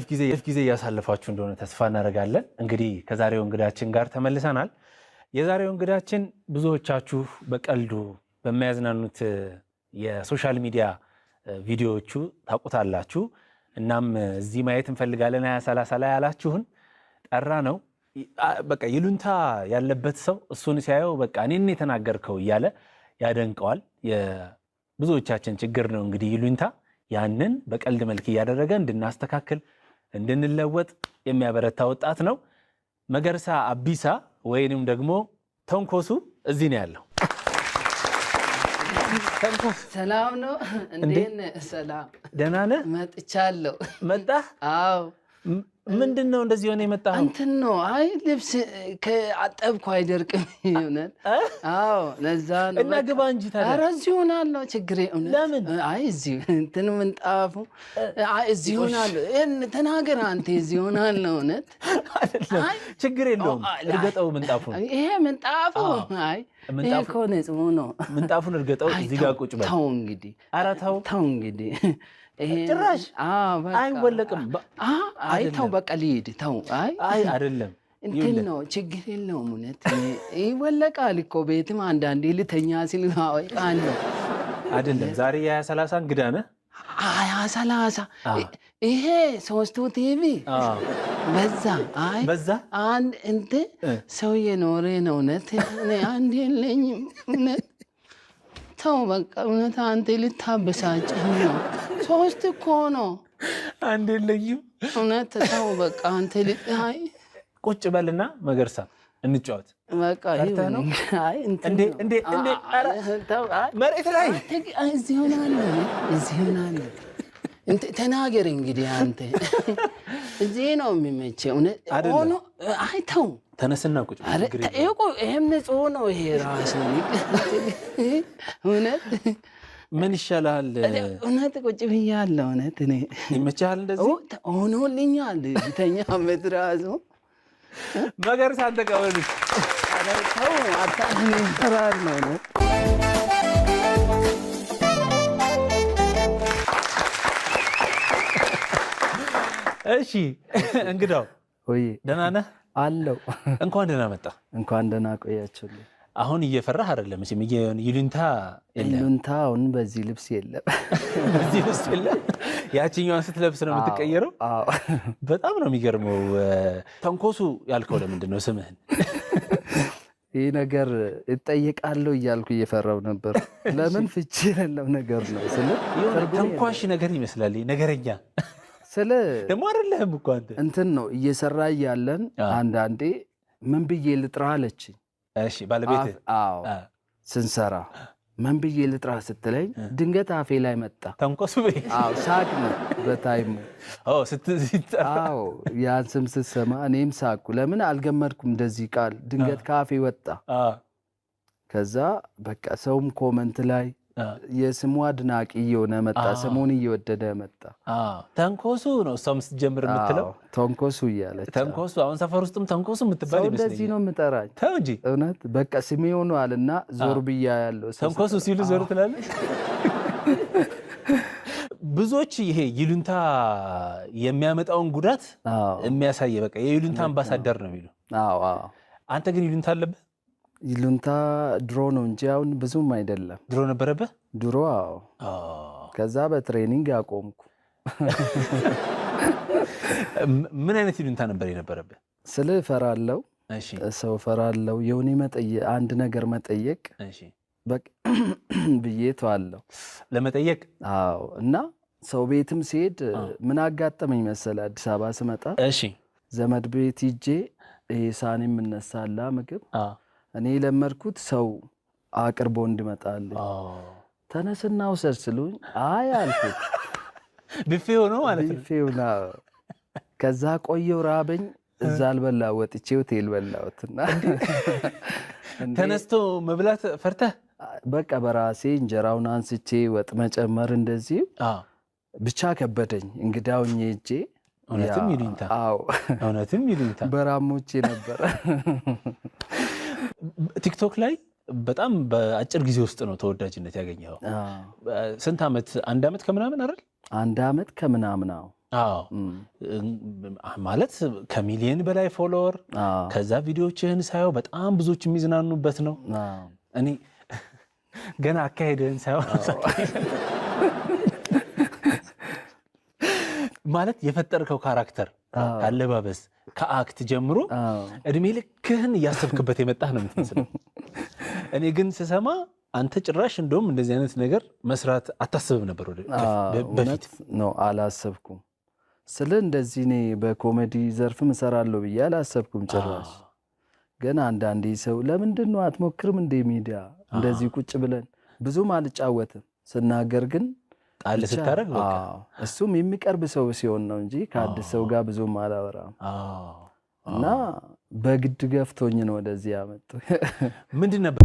ጊዜ እያሳለፋችሁ እንደሆነ ተስፋ እናደርጋለን። እንግዲህ ከዛሬው እንግዳችን ጋር ተመልሰናል። የዛሬው እንግዳችን ብዙዎቻችሁ በቀልዱ በሚያዝናኑት የ social media ቪዲዮዎቹ ታውቁታላችሁ። እናም እዚህ ማየት እንፈልጋለን 20:30 ላይ ያላችሁን ጠራ ነው። በቃ ይሉንታ ያለበት ሰው እሱን ሲያየው በቃ እኔን የተናገርከው እያለ ያደንቀዋል። የብዙዎቻችን ችግር ነው እንግዲህ ይሉንታ። ያንን በቀልድ መልክ እያደረገ እንድናስተካክል እንድንለወጥ የሚያበረታ ወጣት ነው። መገርሳ አቢሳ ወይንም ደግሞ ተንኮሱ እዚህ ነው ያለው። ተንኮስ ሰላም ነው። እንዴት ነህ? ሰላም። ደህና ነህ? መጥቻለሁ። መጣህ? አዎ። ምንድን ነው እንደዚህ ሆነ የመጣኸው? እንትን ነው። አይ ልብስ ከአጠብኩ አይደርቅም። እውነት። አዎ ለዛ ነው። እና ግባ እንጂ ታዲያ። ኧረ እዚሁ ሆናለሁ። ችግሬ እውነት። ለምን? አይ እዚሁ እንትን ምንጣፉ አይ እዚሁ ሆናለሁ። ይሄን ተናገር አንተ። እዚሁ ሆናለሁ። እውነት። አይደለም፣ ችግር የለውም። እርገጠው ምንጣፉን። ይሄ ምንጣፉ አይ ይሄ እኮ ንጹህ ነው። ምንጣፉን እርገጠው። እዚህ ጋር ቁጭ በል። ተው እንግዲህ። ኧረ ተው። ተው እንግዲህ። ጭራሽ አይወለቅም። አይ ተው በቃ ልሂድ። ተው። አይ አይ አይደለም እንትን ነው ችግር የለውም። እውነት ይወለቃል እኮ ቤትም አንዳንዴ ልተኛ ሲል አወልቃለሁ። አይደለም ዛሬ የ20:30 እንግዳ ነህ። 20:30 ይሄ ሶስቱ ቲቪ በዛ። አይ በዛ። አንድ እንትን ሰው እየኖረ ነው። እውነት እኔ አንድ የለኝም። እውነት ተው በቃ እውነት አንተ ልታበሳጭኝ ነው። ሶስት እኮ ነው። አንድ የለኝም። እውነት ተው በቃ አንተ አይ ቁጭ በልና መገርሳ እንጫወት። በቃ ፈርተህ ነው? አይ እንትን እንዴ እንዴ እንዴ! ኧረ መሬት ላይ እዚህ ሆናለሁ፣ እዚህ ሆናለሁ። ተናገር እንግዲህ አንተ። እዚህ ነው የሚመቸው። እውነት ሆኖ አይ ተው ተነስና ቁጭ በል። ይሄም ንጹህ ነው። ይሄ ራሱ እውነት ምን ይሻላል? እውነት ቁጭ ብያለሁ። እውነት እኔ ይመችሃል እንደዚህ ሆኖልኛል። ብተኛበት ራሱ መገርሳን ተቀበሉት። ተው አታፈራር ነው እውነት። እሺ እንግዳው ደህና ነህ? አለው። እንኳን ደህና መጣ። እንኳን ደህና ቆያችሁልኝ። አሁን እየፈራህ አይደለም? መቼም ይሉንታ የለም። ይሉንታ አሁን በዚህ ልብስ የለም። በዚህ ልብስ የለም። ያችኛዋን ስትለብስ ነው የምትቀየረው። በጣም ነው የሚገርመው። ተንኮሱ ያልከው ለምንድን ነው ስምህን? ይህ ነገር እጠየቃለሁ እያልኩ እየፈራው ነበር። ለምን ፍቺ የሌለው ነገር ነው ስለ ተንኳሽ ነገር ይመስላል። ነገረኛ ስለ ደግሞ አይደለህም እኮ አንተ። እንትን ነው እየሰራ እያለን አንዳንዴ ምን ብዬ ልጥራ አለችኝ። እሺ ባለቤት? አዎ ስንሰራ ምን ብዬ ልጥራ ስትለኝ ድንገት አፌ ላይ መጣ። ተንኮሱ በይ። አዎ ሳቅ ነው በታይሙ። አዎ ስትጠራ። አዎ ያን ስም ስትሰማ እኔም ሳቅኩ። ለምን አልገመድኩም እንደዚህ ቃል ድንገት ከአፌ ወጣ። ከዛ በቃ ሰውም comment ላይ የስሙ አድናቂ እየሆነ መጣ። ስሙን እየወደደ መጣ። ተንኮሱ ነው እሷም ስትጀምር የምትለው ተንኮሱ እያለች ተንኮሱ። አሁን ሰፈር ውስጥም ተንኮሱ የምትባል ሰው እንደዚህ ነው የምጠራኝ። ተው እንጂ እውነት በቃ ስሜ ሆኗልና ዞር ብያ ያለው ተንኮሱ ሲሉ ዞር ትላለች። ብዙዎች ይሄ ይሉንታ የሚያመጣውን ጉዳት የሚያሳይ በቃ የይሉንታ አምባሳደር ነው የሚሉ። አንተ ግን ይሉንታ አለብህ? ይሉንታ ድሮ ነው እንጂ አሁን ብዙም አይደለም። ድሮ ነበረብህ? ድሮ አዎ። ከዛ በ training አቆምኩ። ምን አይነት ይሉንታ ነበር የነበረብህ? ስለ እፈራለሁ፣ ሰው እፈራለሁ። የሆነ አንድ ነገር መጠየቅ ብዬ ተዋለሁ። ለመጠየቅ? አዎ። እና ሰው ቤትም ሲሄድ ምን አጋጠመኝ መሰለህ? አዲስ አበባ ስመጣ ዘመድ ቤት ሂጄ ይሄ ሳህን የምነሳላ ምግብ እኔ የለመድኩት ሰው አቅርቦ እንድመጣልኝ ተነስና ውሰድ ስሉኝ አይ አልኩት። ቡፌ ሆኖ ማለት ነው። ቡፌ ሆኖ። ከዛ ቆየው ራበኝ። እዛ አልበላ ወጥቼ ሆቴል በላሁትና ተነስቶ መብላት ፈርተህ? በቃ በራሴ እንጀራውን አንስቼ ወጥ መጨመር እንደዚህ ብቻ ከበደኝ። እንግዳውኝ ሄጄ እውነትም ይሉኝታ። አዎ እውነትም ይሉኝታ። በራሞቼ ነበረ። ቲክቶክ ላይ በጣም በአጭር ጊዜ ውስጥ ነው ተወዳጅነት ያገኘኸው። ስንት ዓመት? አንድ ዓመት ከምናምን አይደል? አንድ ዓመት ከምናምን። አዎ፣ ማለት ከሚሊየን በላይ follower፣ ከዛ ቪዲዮዎችህን ሳየው በጣም ብዙዎች የሚዝናኑበት ነው። እኔ ገና አካሄድህን ሳየው ማለት የፈጠርከው character ከአለባበስ ከ act ጀምሮ እድሜ ልክህን እያሰብክበት የመጣህ ነው የምትመስለው። እኔ ግን ስሰማ አንተ ጭራሽ እንደውም እንደዚህ አይነት ነገር መስራት አታስብም ነበር በፊት? ነው፣ አላሰብኩም። ስለ እንደዚህ እኔ በኮሜዲ ዘርፍም እሰራለሁ ብዬ አላሰብኩም ጭራሽ። ግን አንዳንዴ ሰው ለምንድን ነው አትሞክርም እንደ ሚዲያ እንደዚህ ቁጭ ብለን ብዙም አልጫወትም፣ ስናገር ግን ጣል ስታደርግ በቃ እሱም የሚቀርብ ሰው ሲሆን ነው እንጂ ከአዲስ ሰው ጋር ብዙም አላወራም። እና በግድ ገፍቶኝ ነው ወደዚህ ያመጡ። ምንድን ነበር